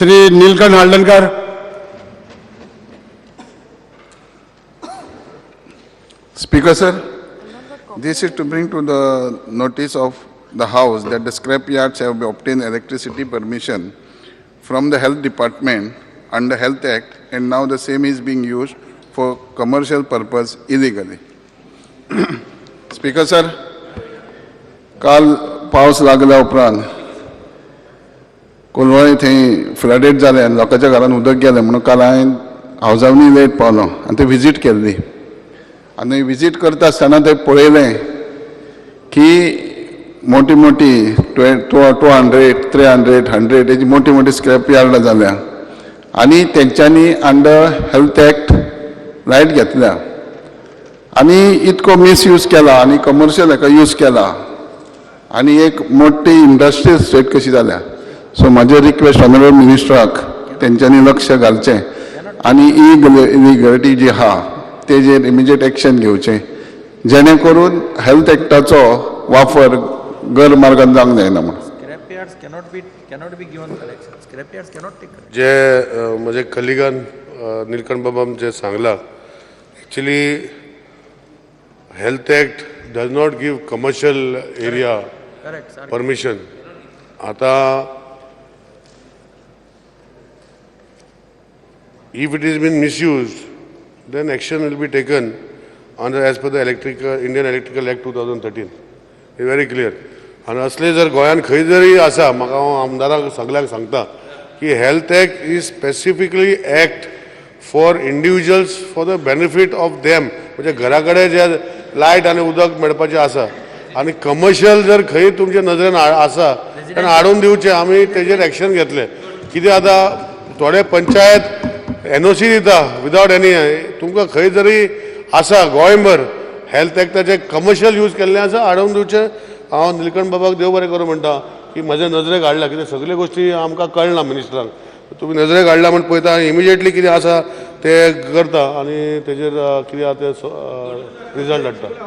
Shri Nilkanth Haldankar. Speaker, sir, this is to bring to the notice of the House that the scrap yards have obtained electricity permission from the Health Department under Health Act, and now the same is being used for commercial purpose illegally. Speaker, sir, काल पावस लागल्या उपरांत कोलवाळे थंय flooded जालें आनी लोकांच्या घरान उदक गेलें म्हणून काल हांवें हावजावनी लेट पावलो आनी थंय विजीट केल्ली. आनी विजीट करता आसतना थंय पळयलें की मोटी मोटी 200, 300, 100 हेजी मोटी मोटी स्क्रॅप यार्डां जाल्या आनी तेंच्यांनी अंडर हेल्थ एक्ट लायट घेतल्या आनी इतको मिसयूज केला आनी कमर्शियल हेका यूज केला आनी एक मोठी इंडस्ट्रियल स्टेट कशी जाल्या. सो म्हाजें रिक्वेस्ट ऑनरेबल मिनिस्टराक, तेंच्यांनी लक्ष घालचें आनी इलिगलिटी जी आहा तेजेर इमिजिएट एक्शन घेवचें, जेणे करून हेल्थ एक्टाचो वापर गैरमार्गान जावंक जायना म्हणून. Scrap yards cannot be given connection. Scrap yards cannot take connection. जे म्हजे कलिगान निलकंठ बाबान जे सांगलां, actually Health Act does not give commercial area Correct, sir. Permission. आतां if it is been misused, then action will be taken on the, as per the electrical Indian Electrical Act 2013. It's very clear. आनी असले जर गोंयान खंय जरी आसा, म्हाका हांव आमदारांक सगल्यांक सांगता की Health Act is specifically act for individuals, for the benefit of them, म्हणजे घरा कडेन जे लायट आनी उदक मेळपाचें आसा. आनी कमर्शियल जर खंय तुमच्या नजरेन आसा तेन्ना हाडून दिवचें, आमी तेजेर एक्शन घेतले. कितें आतां थोडे पंचायत एनओसी दिता विदावट एनी. तुमकां खंय जरी आसा गोंयभर हेल्थ एक्टाचे कमर्शियल यूज केल्लें आसा, हाडून दिवचें. हांव निलकंठ बाबाक देव बरें करूं म्हणटा की म्हज्या नजरेक हाडला, कित्याक सगल्यो गोश्टी आमकां कळना. मिनिस्टरांक तुमी नजरेक हाडला म्हण पळयता आनी इमिजिएटली कितें आसा तें करता आनी तेजेर कितें आसा तें रिजल्ट हाडटा.